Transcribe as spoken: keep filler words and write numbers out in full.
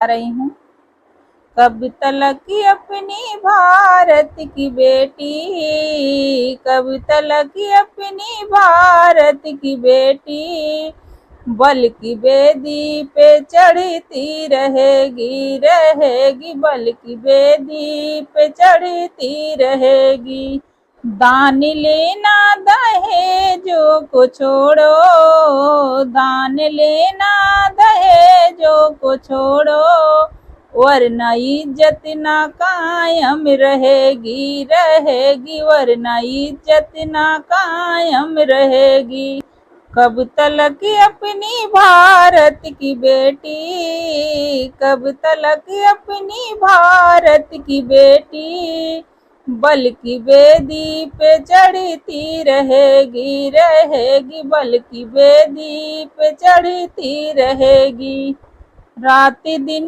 रही हूँ। कब तलक अपनी भारत की बेटी, कब तलक अपनी भारत की बेटी, बल की बेदी पे चढ़ती रहेगी, रहेगी, बल की बेदी पे चढ़ती रहेगी। दान लेना दहेजों को छोड़ो, दान लेना दहेजों को छोड़ो, वरना इज्जत ना कायम रहेगी, रहेगी, वरना इज्जत ना कायम रहेगी। कब तलक अपनी भारत की बेटी, कब तलक अपनी भारत की बेटी, बल की बेदी पे चढ़ती रहेगी, रहेगी, बल की बेदी पे चढ़ती रहेगी। रात दिन